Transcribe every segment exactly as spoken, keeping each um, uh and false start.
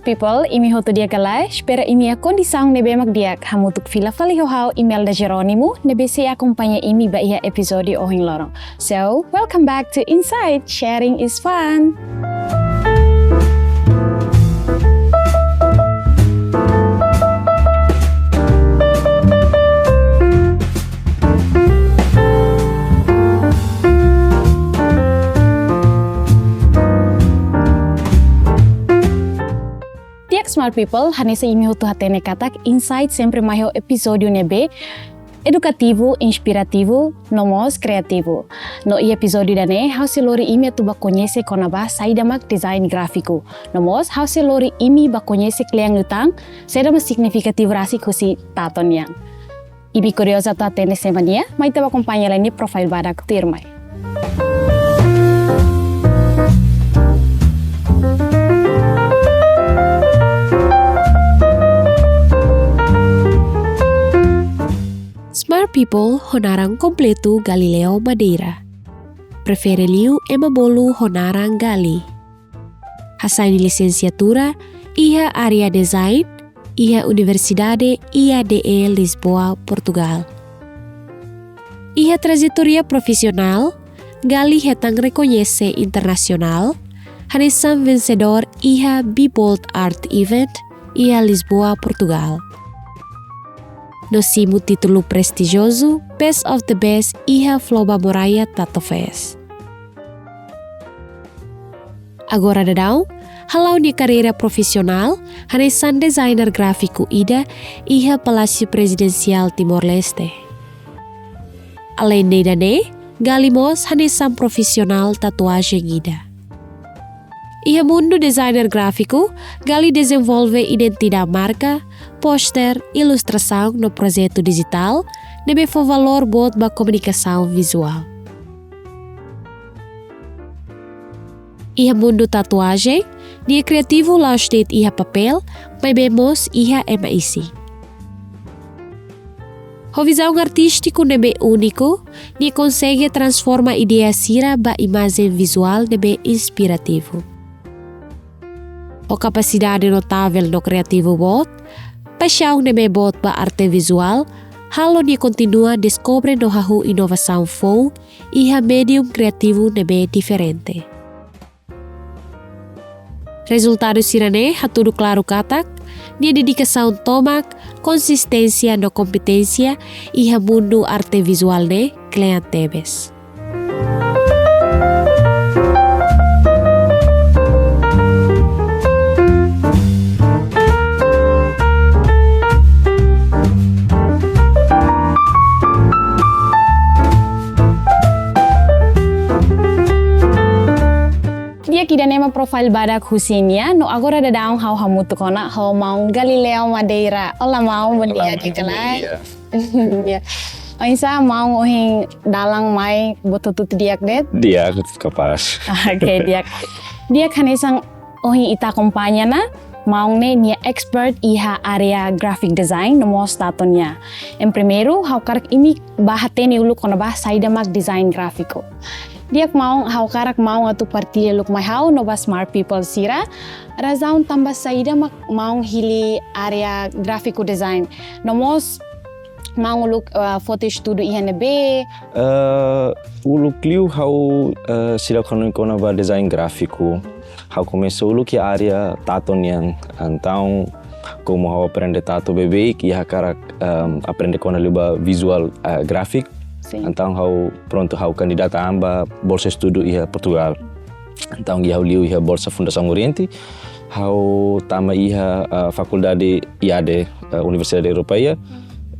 people, imi hotu di'ak ka lae? Espera imi iha kondisaun ne'ebé mak di'ak. Hamutuk fila fali ho ha'u Imelda Jerónimo, ne'ebé sei akompaña imi ba iha epizódiu ohin loron. So, welcome back to Insight, sharing is fun. Di'ak smart people, hanesan imi hotu hatene katak Insight sempre mai ho epizódiu ne'ebé edukativu, inspirativu, no mós kriativu. No iha epizódiu ida-ne'e, ha'u sei lori imi atu ba koñese kona-ba saida mak design gráfiku. No mós, ha'u sei lori imi ba koñese kle'an liután, saida mak signifikativu rasik husi Tato nian. Imi kuriozu atu hatene sé mak nia, mai ita ba akompaña lai nia profile badak tuirmai. Smart people, ho naran kompletu Galileo Madeira. Prefere liu ema bolu ho naran Gali. Hasai nia lisensiatura iha área design, iha Universidade I A D E Lisboa, Portugal. Iha trajetória profisionál, Gali hetan rekoñese internasionál, hanesan vensedór iha Be Bold Art Event, iha Lisboa, Portugal. No simu títulu prestijiozu Best of the Best iha Floba Moraya Tato Fest. Agora daudaun, hala'o nia karreira profisionál, hanesan designer gráfiku ida iha Palásiu Prezidensiál Timor-Leste. Aleinde ida-ne'e, Gali mós hanesan profisionál tatuajen ida. Iha mundu designer gráfiku, Gali dezenvolve identidade marka, póster, ilustrasaun no projetu dijitál, ne'ebé fó valór boot ba komunikasaun vizuál. Iha mundu tatuajen, nia kriativu la'ós de'it iha papél, maibé mós iha ema isin. Ho vizaun artístiku ne'ebé úniku, nia konsege transforma ideia sira ba imajen vizuál ne'ebé inspirativu. Ho kapasidade notavel no kriativu boot, paixaun ne'ebé boot ba arte vizuál, halo nia kontinua deskobre no hahú inovasaun foun iha medium kriativu ne'ebé diferente. Rezultadu sira-ne'e hatudu klaru katak, nia dedikasaun tomak, konsisténsia no kompeténsia iha mundu arte vizuál ne'e kle'an tebes. Di'ak, ida-ne'e mak profile badak husi nia, no agora daudaun ha'u hamutuk ona ho maun Galileo Madeira. Olá, maun, bondia. Olá, di'ak ka lae? Bondia. Ya. Oinsá maun ohin dalan mai, buat hotu di'ak de'it? Di'ak, kapás. Oke, di'ak. Di'ak, hanesan ohin ita akompaña ona, maun ne'e nia expert iha área graphic design, no mós tatu nian. Em primeiru, ha'u hakarak imi ba hatene uluk kona-ba saida mak design gráfiku. Di'ak maun, ha'u hakarak maun atu partilla uluk mai ha'u no ba smart people sira, razaun tanba saida mak maun hili área gráfiku design. No mós maun uluk, eh, foti estudu iha ne'ebé? Eh, uluk liu ha'u, eh, seidauk hanoin kona-ba design gráfiku. Ha'u komesa uluk iha área tatu nian. Entaun, komu ha'u aprende tatu beibeik, i hakarak, ehm, aprende kona liu ba visual, eh, graphic. Sin. Entaun ha'u prontu ha'u kandidata an ba bolsa estudu iha Portugal. Entaun, ha'u liu iha bolsa Fundasaun Oriente, ha'u tama iha, eh, Fakuldade I A D, eh, Universidade Europeia,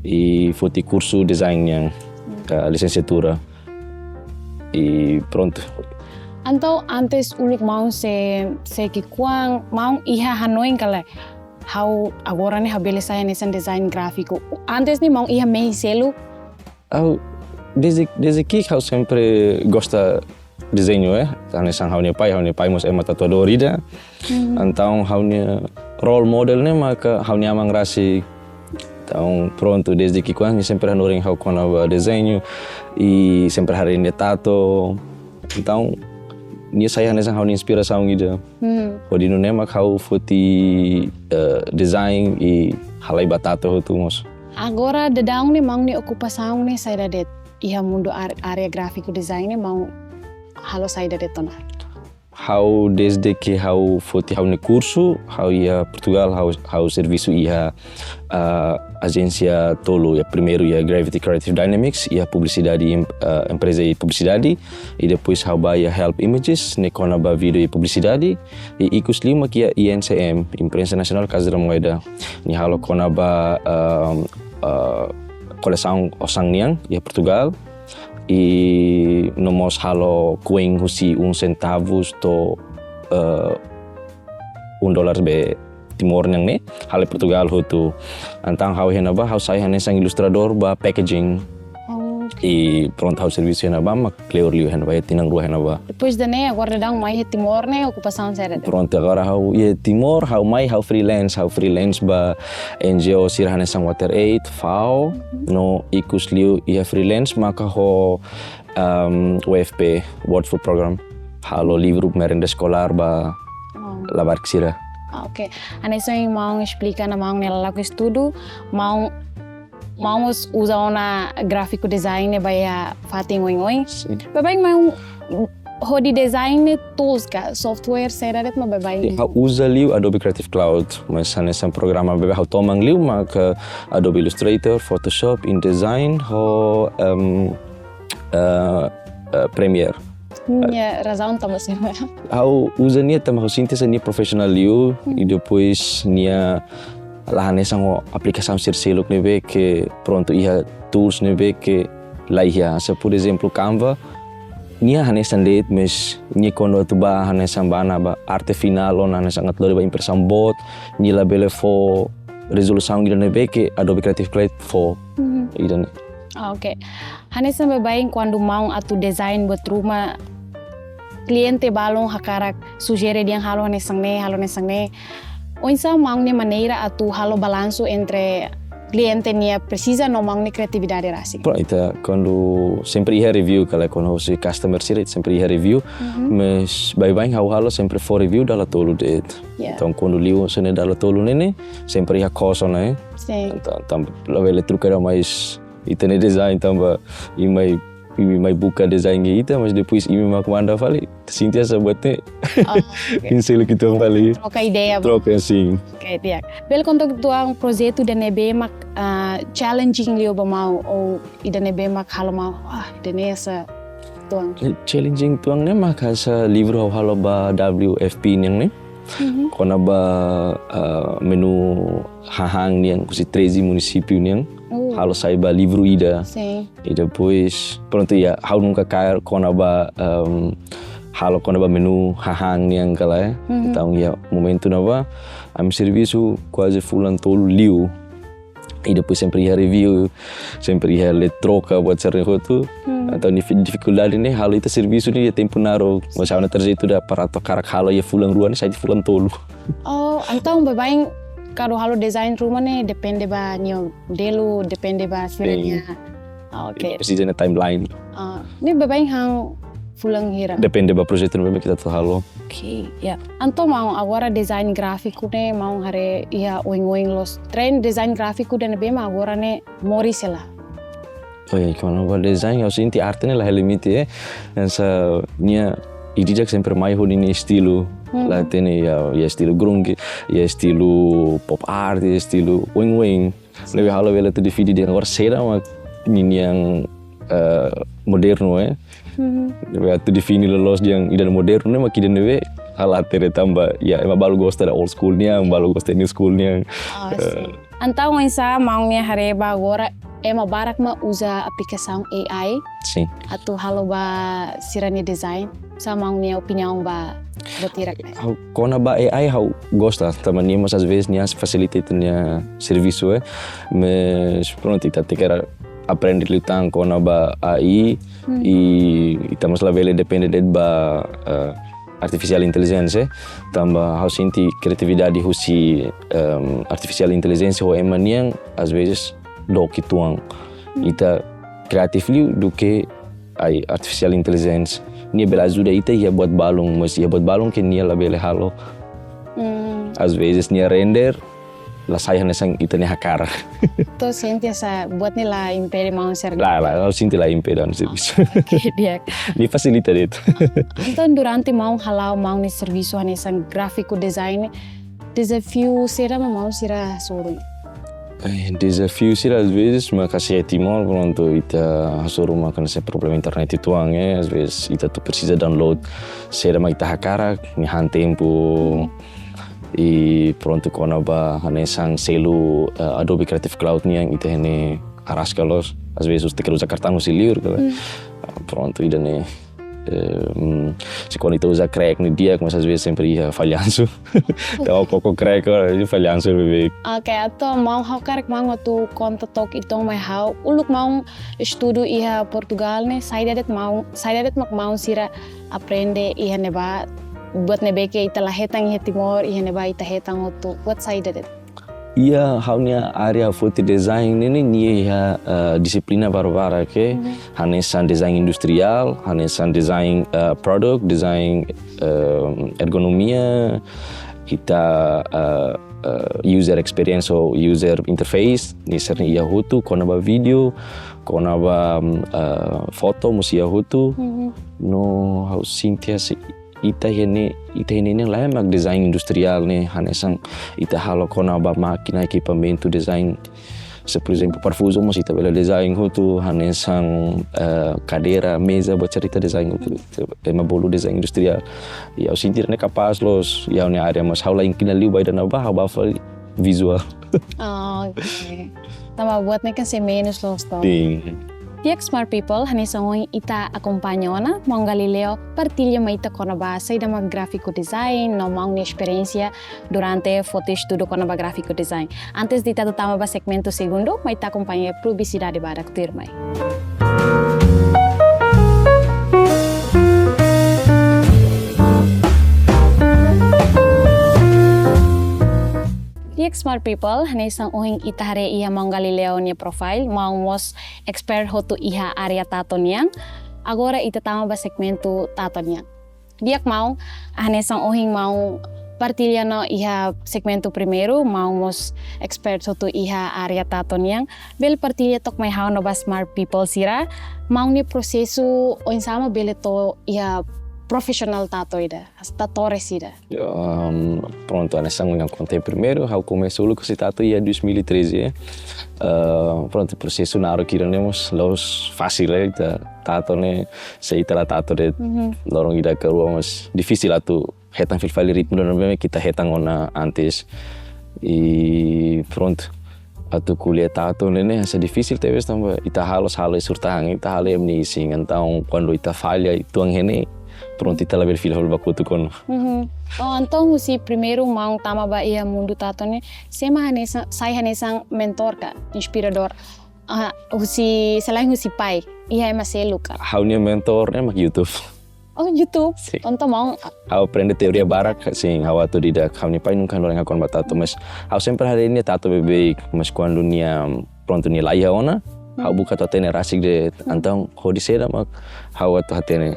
i foti kursu design nian, eh, lisensiatura. I prontu. Entaun, antes uluk maun sei, sei ki'ikoan, maun iha hanoin ka lae, ha'u agora ne'e ha'u bele sai hanesan design gráfiku. Antes ne'e maun iha mehi seluk? Ha'u, desde, desde ki'ik ha'u sempre gosta dezeñu, eh. Hanesan ha'u-nia pai, ha'u-nia pai mós ema tatuadór ida. Hmm. Entaun ha'u-nia role model ne'e maka ha'u-nia aman rasik. Entaun prontu, desde ki'ikoan nia sempre hanorin ha'u kona-ba dezeñu, i sempre haree nia tatu. Entaun, nia sai hanesan ha'u-nia inspirasaun ida. Hmm. Hodi nune'e mak ha'u foti, eh, design i halai batata hotu mós. Agora daudaun ne'e maun nia okupasaun ne'e saida de'it iha mundu ar-, área gráfiku design ne'e maun halo saida de'it ona? Ha'u desde ke ha'u foti ha'u-nia kursu, ha'u iha Portugal, ha'u, ha'u servisu iha, ah, ajénsia tolu, iha primeiru iha Gravity Creative Dynamics, iha publisidade, em-, ah, empreza iha publisidade, i depois ha'u bá iha Help Images, ne'e kona-ba vídeo i publisidade, i ikus liu mak iha I N C M, Imprensa Nasionál Casa da Moeda, ne'e halo kona-ba, ah, ah, kolesaun osan nian iha Portugal, i no mós halo koin husi un sentavus to'o, eh, un dólar be Timor nian ne'e, halo iha Portugal hotu. Entaun ha'u iha ne'ebá, ha'u sai hanesan ilustradór ba packaging. Oh, oke. I prontu ha'u servisu iha ne'ebá, mak kleur liu iha ne'ebá, iha tinan rua iha ne'ebá. Depois de ne'e, agora daudaun mai iha Timor ne'e, okupasaun saida de'it? Prontu, agora ha'u iha Timor, ha'u mai, ha'u freelance, ha'u freelance ba N G O sira hanesan Water Aid, FAO, no ikus liu iha freelance maka ho, um, W F P, World Food Program, halo livru merenda eskolár ba labarik sira. Ah, oke. Hanesan maun esplika ona maun nia lala'ok estudu, maun, maun mós uza ona gráfiku design ne'e ba iha fatin oin-oin. Sin. Baibain maun hodi design ne'e tools ka software saida de'it mak baibain? Ha'u uza liu Adobe Creative Cloud, mas hanesan programa baibain ha'u toman liu maka Adobe Illustrator, Photoshop, InDesign, ho, em, eh, eh, Premiere. Nia razaun tanba saida? Ha'u uza nia tanba ha'u sente hanesan nia profisionál liu, i depois nia la hanesan ho aplikasaun sira seluk ne'ebé ke prontu iha tools ne'ebé ke la iha. Se, por ezemplu, Canva, nia hanesan de'it, mas nia kuandu atu bá hanesan bá ona ba arte finál ona hanesan atu lori ba impresaun boot, nia labele fó rezolusaun ida ne'ebé ke Adobe Creative Cloud fó. Mhm. Ida-ne'e. Ah, oke. Hanesan baibain kuandu maun atu design buat ruma, kliente balun hakarak sujere dehan halo hanesan ne'e, halo hanesan ne'e. Oinsá maun nia maneira atu halo balansu entre kliente nia presiza no maun nia kriatividade rasik? Prontu, ita kuandu sempre iha review, kala kuandu husi customer sira sempre iha review, mhm, mas baibain ha'u halo sempre fó review dala tolu de'it. Ya. Entaun kuandu liu hanesan ne'e dala tolu ne'e ne'e, sempre iha kos ona, eh. Sin. Entaun, entaun labele troka ida mais ita-nia design tanba imi mai, imi mai buka design ke ita, mas depois imi mak manda fali, sente hanesan buat ne'e. Oh, oke. Imi seluk uitoan fali. Troka ideia. Troka, sin. Oke, di'ak. Bele konta uitoan projetu ida ne'ebé mak, ah, challenging liu ba maun, ou ida ne'ebé mak halo maun, ah, ida-ne'e hanesan uitoan? Eh, challenging uitoan ne'e mak hanesan livru ha'u halo ba W F P nian ne'e. Mhm. Kona-ba, ah, menu hahán nian husi treze munisípiu nian. Oh. Halo sai ba livru ida. Sin. I depois, prontu, ya, ha'u nunka kaer kona-ba, em, halo kona-ba menu hahán nian kala, eh. Mhm. Entaun, ya, momentu ne'ebá, ami servisu kuaze fulan tolu liu. I depois sempre iha review, sempre iha le troka buat sira-ne'e hotu. Hmm. Entaun, dif-, difikuldade ne'e halo ita servisu ne'e iha tempu naruk. Mas ha'u-nia tarjetu ida para atu hakarak halo iha fulan rua ne'e sai fulan tolu. Oh, entaun baibain kuandu halo design ruma ne'e depende ba nia modelu, depende ba sira-nia. Sin. Ah, oke. Presiza nia timeline. Ah, ne'e baibain han fulan hira? Depende ba projetu ne'ebé mak ita atu halo. Oke, ya. Entaun maun, agora design gráfiku ne'e maun haree iha oin-oin loos. Trend design gráfiku ida ne'ebé mak agora ne'e moris hela? Oh ya, kona-ba design, ha'u sente arte ne'e la iha limite, eh. Hanesan nia ida-idak sempre mai ho nia estilu. Hmm. La hatene iha, iha estilu grunge, iha estilu pop art, iha estilu oin-oin. Ne'ebé ha'u labele atu define dehan agora saida mak ninian, eh, modernu, eh. Mhm. Ne'ebé atu define loloos dehan ida modernu ne'e mak ida ne'ebé ha'u la hatene tanba, ya, ema balu gosta da old school nian, balu gosta new school nian. Ah, eh, sin. Entaun, oinsá maun nia haree ba agora ema barak mak uza aplikasaun A I. Sin. Atu halo ba sira-nia design. Sá maun nia opiniaun ba buat hirak ne'e? Ha'u, kona-ba A I ha'u gosta, tanba nia mós às vezes nia fasilita ita-nia servisu, eh. Mas prontu, ita tenke aprende liután kona-ba A I, hmm, i ita mós labele depende de'it ba, eh, artificial intelligence, eh. Tanba ha'u sente kriatividade husi, em, artificial intelligence ho ema nian, às vezes, dook uitoan. Hmm. Ita kreativu liu duké AI, artificial intelligence, nia bele ajuda ita iha buat balun, mas iha buat balun ke nia labele halo. Hmm. Às vezes nia render la sai hanesan ita-nia hakarak. Entaun sente hanesan buat ne'e la impede maun sira? La, la, la sente la impede ha'u-nia servisu. Oke, di'ak. Nia fasilita de'it. Entaun durante maun hala'o maun nia servisu hanesan gráfiku design, dezafiu saida mak maun sira hasoru? Eh, dezafiu sira às vezes mak kasi iha Timor, prontu, ita hasoru mak hanesan problema internet uitoan, eh, às vezes ita atu presiza download saida mak ita hakarak, nia han tempu. I prontu, kona-ba hanesan selu, eh, Adobe Creative Cloud nian, ita iha ne'e araska loos, às vezes ita tenke uza kartaun husi liur, kala. Ah, prontu, ida-ne'e, eh, mm, se kuandu ita uza crack ne'e di'ak, mas às vezes sempre iha fallansu. Entaun, koko crack, ora, iha fallansu beibeik. Oke, entaun maun, ha'u hakarak maun atu konta took uitoan mai ha'u. Uluk maun estudu iha Portugal ne'e, saida de'it maun, saida de'it mak maun sira aprende iha ne'ebá, buat ne'ebé ke ita la hetan iha Timor, iha ne'ebá ita hetan hotu, buat saida de'it? Iha ha'u-nia área foti design ne'e, ne'e iha, eh, dixiplina barak-barak, eh, hanesan design industriál, hanesan design, eh, product, design, eh, ergonomia, ita, eh, eh, user experience ou user interface, ne'e sira-ne'e iha hotu, kona-ba vídeo, kona-ba, mm, eh, foto mós iha hotu. No ha'u sente hanesan ita iha ne'e, ita iha ne'e ne'e la iha mak design industriál ne'e, hanesan ita halo kona-ba mákina, ekipamentu, design. Se, por ezemplu, parafuzu mós ita bele design hotu, hanesan, eh, kadeira, meza, buat sira ita design hotu. Ema bolu design industriál. I ha'u sente ne'e kapás loos, iha ha'u-nia área, mas ha'u la inkina liu ba ida-ne'ebá, ha'u bá fali visual. Oh, oke. Tanba buat ne'e kan sei menus loos to. Sin. Di'ak, smart people, hanesan ohin ita akompaña ona maun Galileo partilla mai ita kona-ba saida mak gráfiku design, no maun nia esperiénsia durante foti estudu kona-ba gráfiku design. Antes de ita atu tama ba segmentu segundu, mai ita akompaña publisidade badak tuirmai. Di'ak, smart people, hanesan ohin ita haree iha maun Galileo nia profile, maun mós expert hotu iha área tatu nian. Agora ita tama ba segmentu tatu nian. Di'ak maun, hanesan ohin maun partilla ona iha segmentu primeiru, maun mós expert hotu iha área tatu nian. Bele partilla took mai ha'u no ba smart people sira, maun nia prosesu oinsá mak bele to'o iha profesionál tatu ida, tatu sira? Ya, um, prontu, hanesan ohin ha'u konta primeiru, ha'u komesa uluk husi tatu iha dois mil e treze, eh. Eh, prontu, prosesu naruk hira ne'e mós la'ós fasil, eh, ita tatu ne'e, se ita la tatu de'it, loron ida ka rua mós difisil atu hetan fila fali ritmu ida ne'ebé mak ita hetan ona antes. I prontu, atu ko'alia tatu ne'e, ne'e hanesan difisil tebes tanba ita halo, halo iha surtahan, ita halo iha ema nia isin. Entaun, kuandu ita falla uitoan iha ne'e, prontu, ita labele fila fali ba kotuk ona. Oh, entaun husi primeiru maun tama ba iha mundu tatu ne'e, sé mak hanesan, sai hanesan mentór ka inspiradór? Ah, husi, selain husi pai, iha ema seluk ka? Ha'u-nia mentór ne'e mak YouTube. Oh, YouTube. Sin. Entaun maun, Ha'u aprende teoria barak, sin, ha'u autodidata. Ha'u-nia pai nunka hanorin ha'u kona-ba tatu, mas ha'u sempre haree nia tatu beibeik, mas kuandu nia, prontu, nia la iha ona, ha'u buka atu hatene rasik de'it. Entaun, hodi saida mak ha'u atu hatene?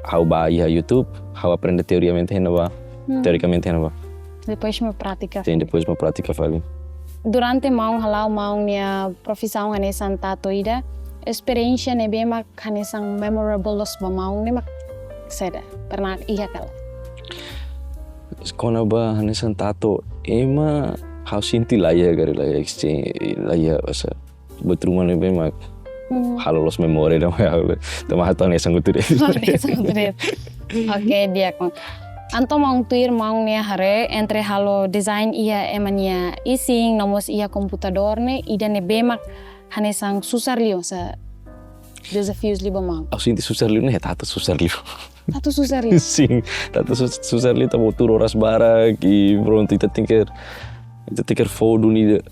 Ha'u bá iha YouTube, ha'u aprende teoriamente iha ne'ebá, teorikamente iha ne'ebá. Depois mak prátika. Sin, depois mak prátika fali. Durante maun hala'o maun nia profisaun hanesan tatu ida, esperiénsia ne'ebé mak hanesan memorable loos ba maun ne'e mak saida? Pernah iha ka lae? Kona-ba hanesan tatu, ema, ha'u sente la iha karik, la iha exchange, la iha, hanesan buat ruma ne'ebé mak halo loos memória ida mai ha'u. Tanba ha'u tau hanesan hotu de'it. Hanesan hotu de'it. Oke, di'ak. Entaun maun tuir maun nia haree entre halo design iha ema nia isin no mós iha komputadór ne'e, ida ne'ebé mak hanesan susar liu, hanesan dezafius liu ba maun? Ha'u sente susar liu ne'e, tatu susar liu. Tatu susar liu? Sin, tatu sus-, susar liu, tanba tuur oras barak, i prontu, ita tenke, ita tenke fó duni ita,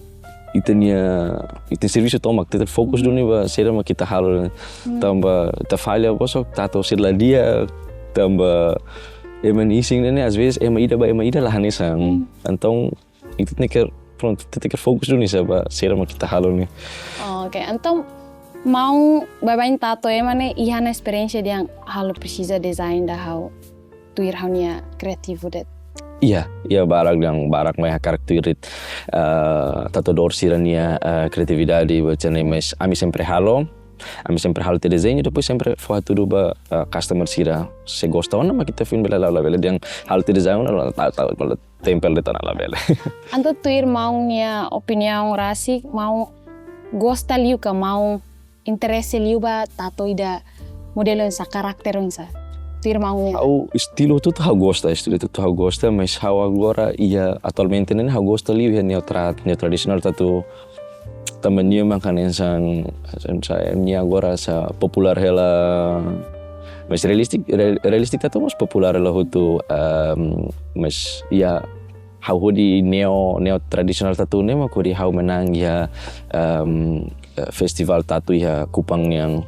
ita-nia, ita servisu tomak, ita fokus duni ba saida mak ita halo. Tanba ita falla, bosok, tatu sira la di'ak, tanba ema nia isin ne'e, às vezes ema ida ba ema ida la hanesan. Entaun, ita tenke, prontu, ita tenke fokus duni sá ba saida mak ita halo ne'e. Oke, entaun Maun baibain tatu ema ne'e iha ona esperiénsia dehan ha'u la presiza design ida, ha'u tuir ha'u-nia kriativu de'it. Iya, iya, barak dehan barak mai hakarak tuir de'it, eh, tatuadór sira-nia, eh, kriatividade, buat sira-ne'e, mas ami sempre halo, ami sempre halo tiha dezeñu, depois sempre fó hatudu ba, eh, customer sira. Se gosta ona, mak ita foin bele la'o, labele dehan halo tiha dezeñu, la, la, la, la, tempel de'it ona, labele. Entaun tuir maun nia opiniaun rasik, maun gosta liu ka maun interese liu ba tatu ida modelu oinsá, karakter oinsá? Tuir maun nia. Ha'u estilu hotu-hotu ha'u gosta, estilu hotu-hotu ha'u gosta, mas ha'u agora iha atualmente ne'e ha'u gosta liu iha neo tra-, neo tradisionál tatu. Tanba nia mak hanesan, hanesan nia agora sa populár hela, mas realistik, re-, realistik tatu mós populár hela hotu, ehm, mas iha ha'u hodi neo, neo tradisionál tatu ne'e mak hodi ha'u manán iha, ehm, eh, festival tatu iha Kupang nian.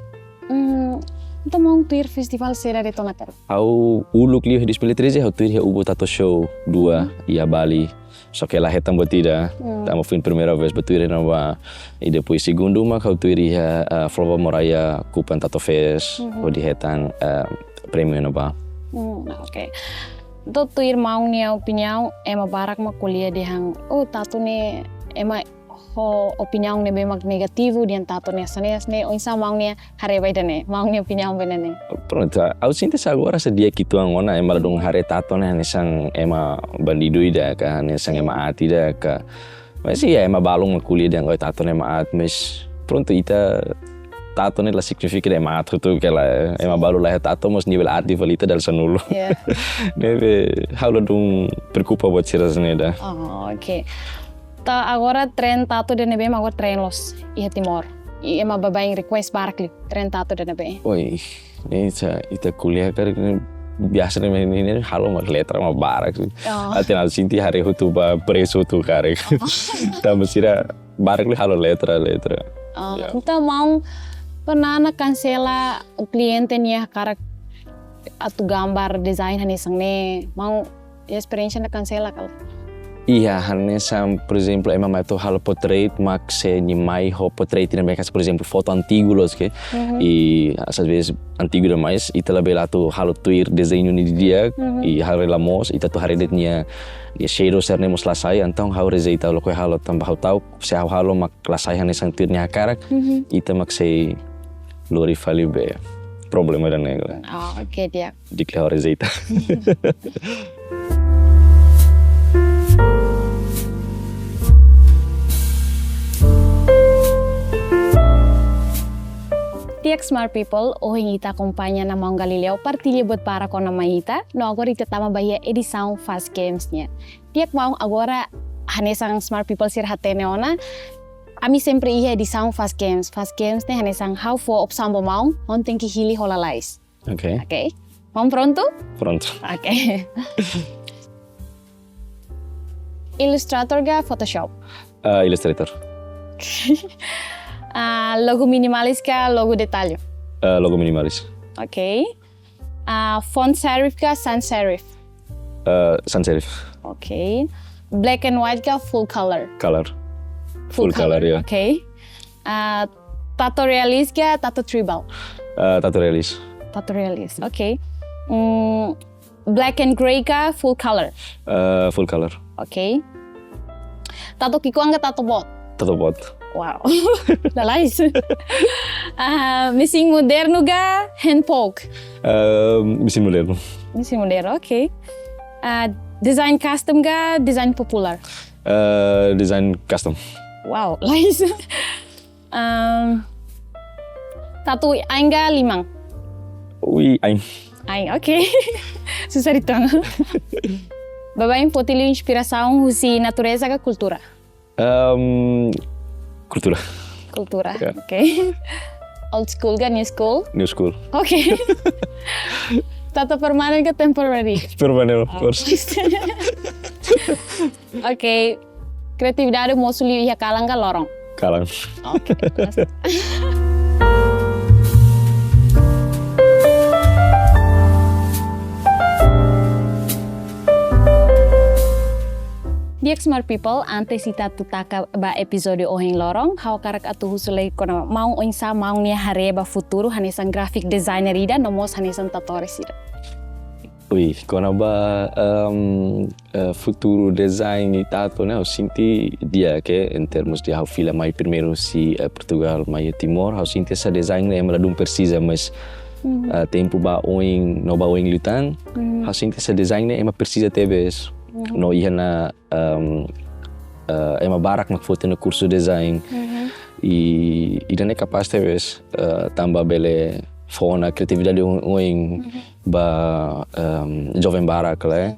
Hmm, entaun maun tuir festival saida de'it ona karik? Ha'u uluk liu iha dois mil e treze, ha'u tuir iha Ubo Tattoo Show dua, iha Bali. Só ke la hetan buat ida. Hmm. Tanba foin primeira vez ba tuir iha ne'ebá. I depois segundu mak ha'u tuir iha, eh, Flova Moraya Kupang Tattoo Fest, hodi hetan, eh, prémiu iha ne'ebá. Hmm, oke. Entaun tuir maun nia opiniaun, ema barak mak ko'alia dehan, oh, tatu ne'e, ema ho opiniaun ne'ebé mak negativu dehan tatu ne'e hanesan ne'e, oinsá maun nia haree ba ida-ne'e, maun nia opiniaun ba ida-ne'e? Prontu, ha'u sente se agora se di'ak uitoan ona, ema ladún haree tatu ne'e hanesan ema bandidu ida ka, hanesan ema aat ida ka. Mas iha ema balun mak ko'alia dehan, oh, tatu ne'e ema aat, mas prontu, ita tatu ne'e la signifika dehan ema aat hotu ka lae. Ema balu la iha tatu mós nivel aat fali ita dala sanulu. Iya. Ne'ebé ha'u ladún preokupa buat sira hanesan ne'e ida. Oh, oke. Entaun agora tren tatu ida ne'ebé mak agora tren loos iha Timor? I ema baibain request barak liu tren tatu ida ne'ebé? Oi, ne'e sa ita ko'alia karik ne'e biasa ne'e, ne'e, ne'e halo mak letra mak barak. Oh. Até ha'u sente haree hotu ba presu hotu karik. Oh. Tanba sira barak liu halo letra, letra. Oh, ya. Entaun maun pernah ona kansela kliente nia hakarak atu gambar design hanesan ne'e, maun iha esperiénsia ona kansela ka lae? Iha, hanesan, por ezemplu, ema mai atu halo portrait, mak se nia mai ho portrait ne'ebé mak, por ezemplu, foto antigu loos ke. Mhm. I, às vezes, antigu demais, ita labele atu halo tuir dezeñu ne'e didi'ak, mhm, i haree la moos, ita atu haree de'it nia, nia shadow sira-ne'e mós la sai, entaun ha'u rejeita, ha'u lakohi halo tanba ha'u ta'uk, se ha'u halo mak la sai hanesan tuir nia hakarak, mhm, ita mak sei lori fali be problema ida-ne'e. Oh, oke, di'ak. Di'ak liu ha'u rejeita. Di'ak smart people, ohin ita akompaña ona maun Galileo, partilla buat barak ona mai ita, no agora ita tama ba iha edisaun Fast Games nian. Di'ak maun, agora hanesan smart people sira hatene ona, ami sempre iha edisaun Fast Games. Fast Games ne'e hanesan ha'u fó opsaun ba maun, maun tenke hili ho lalais. Oke. Oke. Maun prontu? Prontu. Oke. Illustrator ka Photoshop? Ah, Illustrator. Ah, logo minimalis ka logo detalhe? Ah, logo minimalis. Oke. Ah, font serif ka sans serif? Ah, sans serif. Oke. Black and white ka full color? Color. Full color, ya. Oke. Ah, tatu realis ka tatu tribal? Ah, tatu realis. Tatu realis, oke. Mm, black and gray ka full color? Ah, full color. Oke. Tatu ki'ikoan ka tatu boot? Tatu boot. Wow. Lalais. Ah, mesin modernu ka hand poke? Ah, mesin modernu. Mesin modernu, oke. Ah, design custom ka design populár? Ah, design custom. Wow, lalais. Ehm, tatu ain ka liman? Ui, ain. Ain, oke. Susar uitoan. Baibain foti liu inspirasaun husi natureza ka kultura? Ehm, kultura. Kultura, ya, oke. Old school ka new school? New school. Oke. Tatu permanen ka temporary? Permanen, of course. Oke. Kreatividade mosu liu iha kalan ka loron? Kalan. Oke. Di'ak, smart people, antes ita atu taka ba epizódiu ohin loron, ha'u hakarak atu husu lai kona-ba maun oinsá maun nia haree ba futuru hanesan graphic designer ida, no mós hanesan tatuadór ida. Ui, kona-ba, ehm, eh, futuru design ita-nia, ha'u sente di'ak, em termos de ha'u fila mai primeiru husi, eh, Portugal, mai Timor, ha'u sente hanesan design ne'e ema ladún presiza, mas, eh, tempu ba oin, no ba oin liután, ha'u sente hanesan design ne'e ema presiza tebes. No iha ona, ehm, eh, ema barak mak foti ona kursu design. I, ida-ne'e kapás tebes, eh, tanba bele fó ona kriatividade oin, oin ba, ehm, joven barak, eh.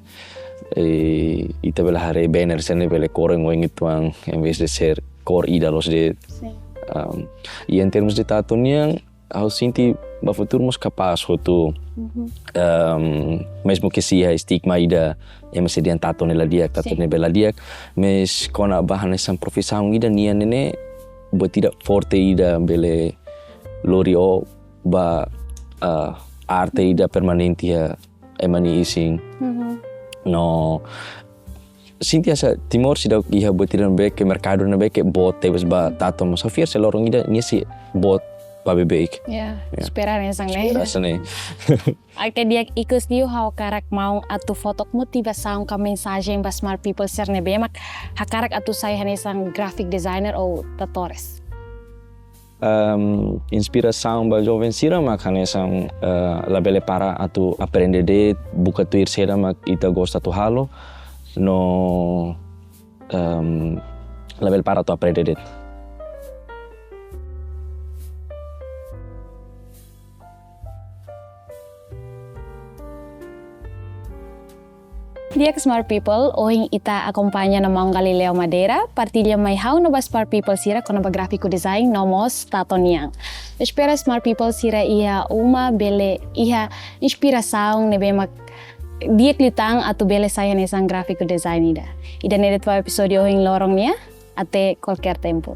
I, ita bele haree banner sira-ne'e bele kór oin uitoan, em vez de ser kór ida loos de'it. Ehm, i em termos de tatu nian, ha'u sente ba futuru mós kapás hotu, ehm, mezmu ke sei iha estigma ida, ema sei dehan tatu ne'e la di'ak, tatu ne'e bele la di'ak, mas kona-ba hanesan profisaun ida nian ne'e, buat ida forte ida bele lori ó ba, ah, arte ida permanente iha ema nia isin. No sente hanesan Timor seidauk iha buat ida ne'ebé ke merkadu ne'ebé ke boot tebes ba tatu, mas ha'u fiar se loron ida nia sei boot ba beibeik. Ya, espera hanesan ne'e. Espera hanesan ne'e. Oke, di'ak, ikus liu ha'u hakarak maun atu fó tok motivasaun ka mensajen ba smart people sira ne'ebé mak hakarak atu sai hanesan graphic designer ou tatuadór. Ehm, inspirasaun ba joven sira mak hanesan, eh, labele para atu aprende de'it, buka tuir saida mak ita gosta atu halo, no, ehm, labele para atu aprende de'it. Di'ak, smart people, ohin ita akompaña ona maun Galileo Madeira, partilla mai ha'u no ba smart people sira kona-ba gráfiku design no mós tatu nian. Espera smart people sira iha uma bele iha inspirasaun ne'ebé mak di'ak liután atu bele sai hanesan gráfiku design ida. Ida-ne'e de'it ba epizódiu ohin loron nian, até kualkér tempu.